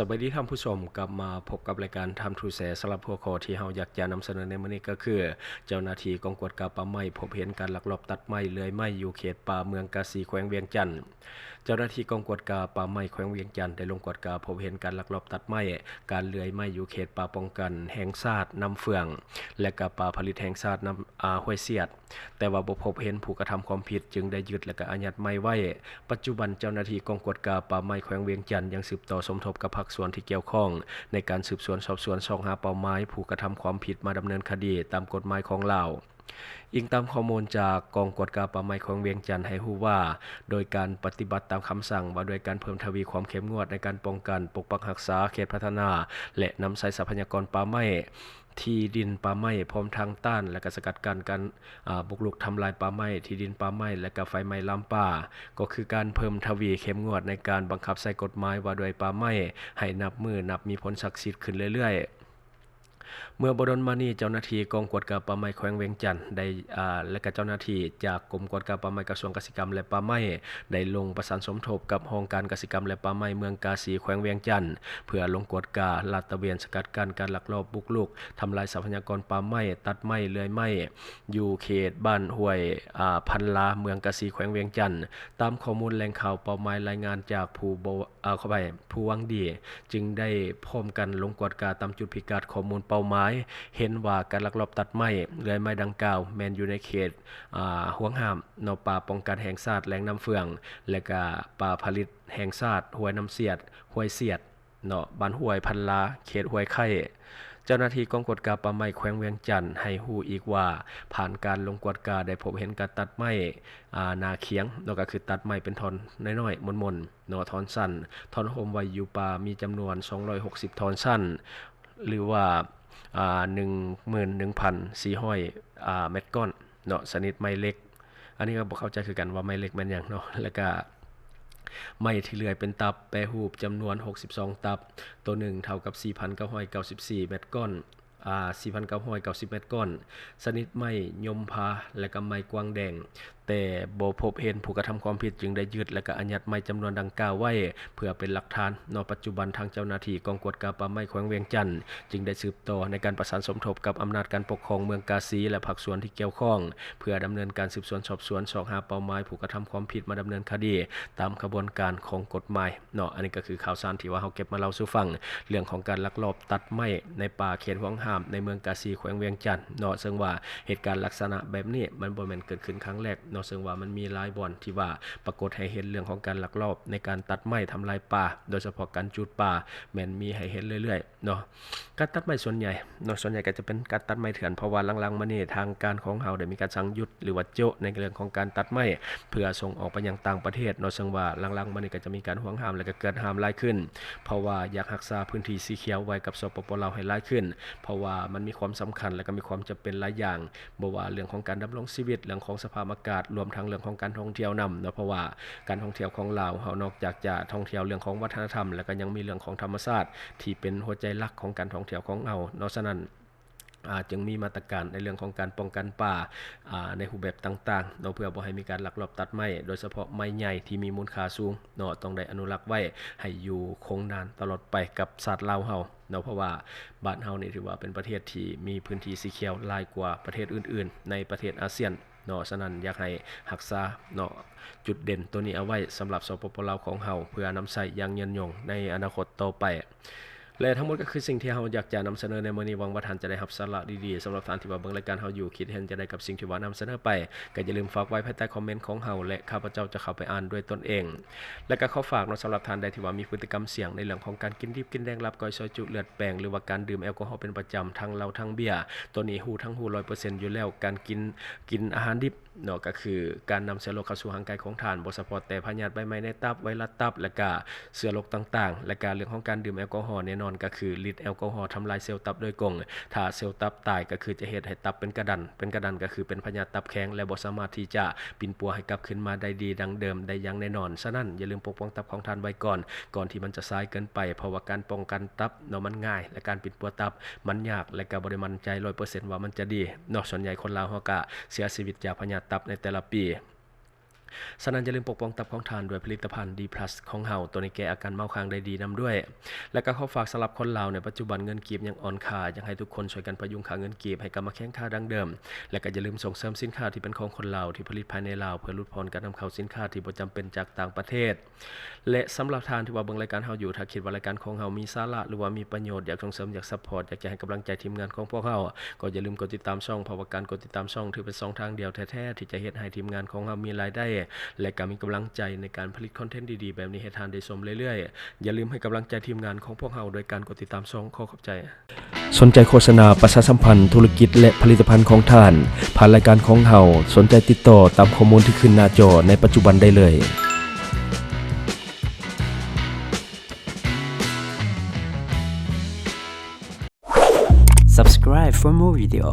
ສະບາຍດີທ່ານຜູ້ຊົມ, ກັບມາພົບກັບລາຍການ Time to Share ສຳລັບຫົວຂໍ້ທີ່ເຮົາຢາກຈະນຳສະເໜີໃນມື້ນີ້ກໍຄື ເຈົ້າໜ້າທີ່ກອງກວດກາປ່າໄມ້ພົບເຫັນການລັກລອບຕັດໄມ້ເລື່ອຍໄມ້ຢູ່ເຂດປ່າເມືອງກາສີ ແຂວງວຽງຈັນ. ເຈົ້າໜ້າທີ່ກອງກວດກາປ່າໄມ້ແຂວງວຽງຈັນ ໄດ້ລົງກວດກາພົບເຫັນການລັກລອບຕັດໄມ້, ການເລື່ອຍໄມ້ຢູ່ເຂດປ່າປ້ອງກັນແຫ່ງຊາດນ້ຳເຟືອງ ແລະ ກະປ່າຜະລິດແຫ່ງຊາດນ້ຳ ອາ ຫ້ວຍສຽດ, ແຕ່ວ່າບໍ່ພົບເຫັນຜູ້ກະທຳຄວາມຜິດ ຈຶ່ງໄດ້ຍຶດ ແລະ ກະອາຍັດໄມ້ໄວ້. ປັດຈຸບັນເຈົ້າໜ້າທີ່ກອງກວດກາປ່າໄມ້ແຂວງວຽງຈັນ ຍັງສືບຕໍ່ສົມທົບກັບພາກສ່ວນທີ່ກ່ຽວຂ້ອງ ໃນການສືບສວນສອບສວນ ຊອກຫາເປົ້າໝາຍຜູ້ກະທຳຄວາມຜິດມາດຳເນີນຄະດີຕາມກົດໝາຍຂອງລາວ. ອີງຕາມຂໍ້ມູນຈາກກອງກວດກາປ່າໄມ້ແຂວງວຽງຈັນໃຫ້ຮູ້ວ່າ, ໂດຍການປະຕິບັດຕາມຄຳສັ່ງວ່າດ້ວຍການເພີ່ມທະວີຄວາມເຂັ້ມງວດໃນການປ້ອງກັນ, ປົກປັກຮັກສາເຂດພັດທະນາ ແລະ ນຳໃຊ້ຊັບພະຍາກອນປ່າໄມ້, ທີ່ດິນປ່າໄມ້ ພ້ອມທັງຕ້ານ ແລະ ກະສະກັດກັ້ນການ ອາ ບຸກລຸກທຳລາຍປ່າໄມ້, ທີ່ດິນປ່າໄມ້ ແລະ ກະໄຟໄໝ້ລາມປ່າ, ກໍຄືການເພີ່ມທະວີເຂັ້ມງວດໃນການບັງຄັບໃຊ້ກົດໝາຍວ່າດ້ວຍປ່າໄມ້ ໃຫ້ນັບມື້ນັບມີຜົນສັກສິດຂຶ້ນເລື້ອຍໆ. ເມື່ອບໍ່ດົນມານີ້ ເຈົ້າໜ້າທີ່ກອງກວດກາປ່າໄມ້ແຂວງວຽງຈັນໄດ້ ອາ ແລະ ກະເຈົ້າໜ້າທີ່ຈາກກົມກວດກາປ່າໄມ້ ກະຊວງກະສິກຳ ແລະ ປ່າໄມ້ ໄດ້ລົງປະສານສົມທົບກັບຫ້ອງການກະສິກຳ ແລະ ປ່າໄມ້ເມືອງກາສີ ແຂວງວຽງຈັນ ເພື່ອລົງກວດກາລາດຕະເວນສະກັດກັ້ນການລັກລອບບຸກລຸກ ທຳລາຍຊັບພະຍາກອນປ່າໄມ້, ຕັດໄມ້, ເລື່ອຍໄມ້ ຢູ່ເຂດບ້ານຫ້ວຍ ອາ ພັນລາ ເມືອງກາສີ ແຂວງວຽງຈັນ. ຕາມຂໍ້ມູນແຫຼ່ງຂ່າວເປົ້າໝາຍລາຍງານຈາກຜູ້ບໍ່ ອາ ຂໍອະໄພ ຜູ້ຫວັງດີ ຈຶ່ງໄດ້ພ້ອມກັນລົງກວດກາຕາມຈຸດພິກັດຂໍ້ມູນເປົ້າໝາຍ, ເຫັນວ່າການລັກລອບຕັດໄມ້, ເລື່ອຍໄມ້ດັ່ງກ່າວ ແມ່ນຢູ່ໃນເຂດ ອາ ຫວງຫ້າມເນາະ ປ່າປ້ອງກັນແຫ່ງຊາດແຫຼ່ງນ້ຳເຟືອງ ແລະ ກະປ່າຜະລິດແຫ່ງຊາດຫ້ວຍນ້ຳສຽດ, ຫ້ວຍສຽດ ເນາະ ບ້ານຫ້ວຍພັນລາ ເຂດຫ້ວຍໄຄ້. ເຈົ້າໜ້າທີ່ກອງກວດກາປ່າໄມ້ແຂວງວຽງຈັນໃຫ້ຮູ້ອີກວ່າ, ຜ່ານການລົງກວດກາໄດ້ພົບເຫັນການຕັດໄມ້ ອາ ໜ້າຂຽງເນາະ ກໍຄືຕັດໄມ້ເປັນທ່ອນນ້ອຍໆ ມົນໆ ເນາະ ທ່ອນສັ້ນ, ທ່ອນໂຮມໄວ້ຢູ່ປ່າມີຈຳນວນສອງຮ້ອຍຫົກສິບທ່ອນສັ້ນ ຫຼືວ່າ ອາ ໜຶ່ງໝື່ນໜຶ່ງພັນສີ່ຮ້ອຍ ອາ ແມັດກ້ອນເນາະ ຊະນິດໄມ້ເຫຼັກ. ອັນນີ້ກໍບໍ່ເຂົ້າໃຈຄືກັນວ່າໄມ້ເຫຼັກແມ່ນຫຍັງເນາະ. ແລ້ວກະໄມ້ທີ່ເລື່ອຍເປັນຕັບແປຮູບຈຳນວນຫົກສິບສອງຕັບ, ໂຕໜຶ່ງເທົ່າກັບສີ່ພັນເກົ້າຮ້ອຍເກົ້າສິບສີ່ແມັດກ້ອນ, ອາ ສີ່ພັນເກົ້າຮ້ອຍເກົ້າສິບແມັດກ້ອນ, ຊະນິດໄມ້ຍົມພາ ແລະກະໄມ້ກວາງແດງ, ແຕ່ບໍ່ພົບເຫັນຜູ້ກະທຳຄວາມຜິດ ຈຶ່ງໄດ້ຍຶດ ແລະກະອາຍັດໄມ້ຈຳນວນດັ່ງກ່າວໄວ້ ເພື່ອເປັນຫຼັກຖານເນາະ. ປັດຈຸບັນທາງເຈົ້າໜ້າທີ່ກອງກວດກາປ່າໄມ້ແຂວງວຽງຈັນ ຈຶ່ງໄດ້ສືບຕໍ່ໃນການປະສານສົມທົບກັບອຳນາດການປົກຄອງເມືອງກາສີ ແລະ ພາກສ່ວນທີ່ກ່ຽວຂ້ອງ ເພື່ອດຳເນີນການສືບສວນສອບສວນ ຊອກຫາເປົ້າໝາຍຜູ້ກະທຳຄວາມຜິດມາດຳເນີນຄະດີຕາມຂະບວນການຂອງກົດໝາຍເນາະ. ອັນນີ້ກໍຄືຂ່າວສານທີ່ວ່າເຮົາເກັບມາເລົ່າສູ່ຟັງ ເລື່ອງຂອງການລັກລອບຕັດໄມ້ໃນປ່າເຂດຫວງຫ້າມ ໃນເມືອງກາສີ ແຂວງວຽງຈັນເນາະ. ເຊິ່ງວ່າເຫດການລັກສະນະແບບນີ້ ມັນບໍ່ແມ່ນເກີດຂຶ້ນຄັ້ງແລກເນາະ, ເຊິ່ງວ່າມັນມີຫຼາຍບ່ອນທີ່ວ່າປາກົດໃຫ້ເຫັນເລື່ອງຂອງການລັກລອບໃນການຕັດໄມ້ທຳລາຍປ່າ ໂດຍສະເພາະການຈູດປ່າ ແມ່ນມີໃຫ້ເຫັນເລື້ອຍໆ ເນາະ. ການຕັດໄມ້ສ່ວນໃຫຍ່ເນາະ ສ່ວນໃຫຍ່ກໍຈະເປັນການຕັດໄມ້ເຖື່ອນ, ເພາະວ່າຫຼັງໆມານີ້ທາງການຂອງເຮົາໄດ້ມີການສັ່ງຢຸດ ຫຼືວ່າໂຈະໃນເລື່ອງຂອງການຕັດໄມ້ ເພື່ອສົ່ງອອກໄປຍັງຕ່າງປະເທດເນາະ. ເຊິ່ງວ່າຫຼັງໆມານີ້ກໍຈະມີການຫວງຫ້າມ ແລະກໍກວດຫ້າມຫຼາຍຂຶ້ນ ເພາະວ່າຢາກຮັກສາພື້ນທີ່ສີຂຽວໄວ້ກັບ ສປປ ລາວ ໃຫ້ຫຼາຍຂຶ້ນ, ເພາະວ່າມັນມີຄວາມສຳຄັນ ແລະກໍມີຄວາມຈຳເປັນຫຼາຍຢ່າງ, ບໍ່ວ່າເລື່ອງຂອງການດຳລົງຊີວິດ, ເລື່ອງຂອງສະພາບອາກາດ, ລວມທັງເລື່ອງຂອງການທ່ອງທ່ຽວນຳເນາະ. ເພາະວ່າການທ່ອງທ່ຽວຂອງລາວເຮົາ ນອກຈາກຈະທ່ອງທ່ຽວເລື່ອງຂອງວັດທະນະທຳ ແລະກໍຍັງມີເລື່ອງຂອງທຳມະຊາດ ທີ່ເປັນຫົວໃຈຫຼັກຂອງການທ່ອງທ່ຽວຂອງເຮົາເນາະ. ສະນັ້ນ ອາ ຈຶ່ງມີມາດຕະການໃນເລື່ອງຂອງການປ້ອງກັນປ່າ ອາ ໃນຮູບແບບຕ່າງໆເນາະ ເພື່ອບໍ່ໃຫ້ມີການລັກລອບຕັດໄມ້, ໂດຍສະເພາະໄມ້ໃຫຍ່ທີ່ມີມູນຄ່າສູງເນາະ ຕ້ອງໄດ້ອະນຸລັກໄວ້ໃຫ້ຢູ່ຄົງນານຕະຫຼອດໄປກັບຊາດລາວເຮົາເນາະ. ເພາະວ່າບ້ານເຮົານີ້ຖືວ່າເປັນປະເທດທີ່ມີພື້ນທີ່ສີຂຽວຫຼາຍກວ່າປະເທດອື່ນໆໃນປະເທດອາຊຽນເນາະ. ສະນັ້ນ ຢາກໃຫ້ຮັກສາເນາະ ຈຸດເດັ່ນໂຕນີ້ເອົາໄວ້ສຳລັບ ສປປ ລາວ ຂອງເຮົາ ເພື່ອນຳໃຊ້ຢ່າງຍືນຍົງໃນອະນາຄົດຕໍ່ໄປ. ແລະ ທັງໝົດກໍຄືສິ່ງທີ່ເຮົາຢາກຈະນຳສະເໜີໃນມື້ນີ້. ຫວັງວ່າທ່ານຈະໄດ້ຮັບສາລະດີໆ. ສຳລັບທ່ານທີ່ວ່າເບິ່ງລາຍການເຮົາຢູ່ ຄິດເຫັນຈັ່ງໃດກັບສິ່ງທີ່ວ່ານຳສະເໜີໄປ ກໍຢ່າລືມຝາກໄວ້ພາຍໃຕ້ຄອມເມັນຂອງເຮົາ ແລະ ຂ້າພະເຈົ້າຈະເຂົ້າໄປອ່ານດ້ວຍຕົນເອງ. ແລະ ກໍຂໍຝາກເນາະ ສຳລັບທ່ານໃດທີ່ວ່າມີພຶດຕິກຳສ່ຽງໃນເລື່ອງຂອງການກິນດິບກິນແດງ ລາບ ກ້ອຍ ຊອຍຈຸ ເລືອດແປງ ຫຼືວ່າການດື່ມແອລກໍຮໍເປັນປະຈຳ ທັງເຫຼົ້າທັງເບຍ, ໂຕນີ້ຮູ້ທັງຮູ້ຮ້ອຍເປີເຊັນຢູ່ແລ້ວ. ການກິນ ກິນອາຫານດິບ ເນາະ ກໍຄືການນຳເຊື້ອໂລກເຂົ້າສູ່ຮ່າງກາຍຂອງທ່ານ ບໍ່ສະເພາະແຕ່ພະຍາດໃບໄມ້ໃນຕັບ, ໄວຣັສຕັບ ແລະກະເຊື້ອໂລກຕ່າງໆ ແລະກະເລື່ອງຂອງການດື່ມແອລກໍຮໍ ແນ່ນອນກໍຄືລິດແອລກໍຮໍທຳລາຍເຊວຕັບໂດຍກົງ. ຖ້າເຊວຕັບຕາຍກໍຄືຈະເຮັດໃຫ້ຕັບເປັນກະດັນ, ເປັນກະດັນກໍຄືເປັນພະຍາດຕັບແຂງ ແລະບໍ່ສາມາດທີ່ຈະປິ່ນປົວໃຫ້ກັບຄືນມາໄດ້ດີດັ່ງເດີມໄດ້ຢ່າງແນ່ນອນ. ສະນັ້ນ ຢ່າລືມປົກປ້ອງຕັບຂອງທ່ານໄວ້ກ່ອນ, ກ່ອນທີ່ມັນຈະສາຍເກີນໄປ, ເພາະວ່າການປ້ອງກັນຕັບເນາະ ມັນງ່າຍ ແລະການປິ່ນປົວຕັບມັນຍາກ ແລະກະບໍ່ໄດ້ໝັ້ນໃຈຮ້ອຍເປີເຊັນວ່າມັນຈະດີເນາະ. ສ່ວນໃຫຍ່ຄົນລາວເຮົາກະເສຍຊີວິດຈາກພະຍາດຕັບໃນແຕ່ລະປີ. ສະນັ້ນ ຢ່າລືມປົກປ້ອງຕັບຂອງທ່ານດ້ວຍຜະລິດຕະພັນ D plus ຂອງເຮົາ, ໂຕນີ້ແກ້ອາການເມົາຄ້າງໄດ້ດີນຳດ້ວຍ. ແລະກໍຂໍຝາກສຳລັບຄົນລາວໃນປັດຈຸບັນເງິນກີບຍັງອ່ອນຄ່າ, ຢາກໃຫ້ທຸກຄົນຊ່ວຍກັນປະຍຸງຄ່າເງິນກີບໃຫ້ກັບມາແຂງຄ່າດັ່ງເດີມ. ແລະກໍຢ່າລືມສົ່ງເສີມສິນຄ້າທີ່ເປັນຂອງຄົນລາວ ທີ່ຜະລິດພາຍໃນລາວ ເພື່ອຫຼຸດຜ່ອນການນຳເຂົ້າສິນຄ້າທີ່ບໍ່ຈຳເປັນຈາກຕ່າງປະເທດ. ແລະສຳລັບທ່ານທີ່ວ່າເບິ່ງລາຍການເຮົາຢູ່, ຖ້າຄິດວ່າລາຍການຂອງເຮົາມີສາລະ ຫຼືວ່າມີປະໂຫຍດ, ຢາກສົ່ງເສີມ, ຢາກຊັບພອດ, ຢາກຈະໃຫ້ກຳລັງໃຈທີມງານຂອງພວກເຮົາ, ກໍຢ່າລືມກົດຕິດຕາມຊ່ອງ, ເພາະວ່າການກົດຕິດຕາມຊ່ອງຖືເປັນຊ່ອງທາງດຽວແທ້ໆ ທີ່ຈະເຮັດໃຫ້ທີມງານຂອງເຮົາມີລາຍໄດ້ ແລະກໍມີກຳລັງໃຈໃນການຜະລິດຄອນເທັນດີໆແບບນີ້ໃຫ້ທ່ານໄດ້ຊົມເລື້ອຍໆ. ຢ່າລືມໃຫ້ກຳລັງໃຈທີມງານຂອງພວກເຮົາດ້ວຍການກົດຕິດຕາມຊ່ອງ. ຂໍຂອບໃຈ. ສົນໃຈໂຄສະນາປະຊາສຳພັນທຸລະກິດ ແລະ ຜະລິດຕະພັນຂອງທ່ານ ຜ່ານລາຍການຂອງເຮົາ, ສົນໃຈຕິດຕໍ່ຕາມຂໍ້ມູນທີ່ຂຶ້ນໜ້າຈໍໃນປັດຈຸບັນໄດ້ເລີຍ. Subscribe for more video.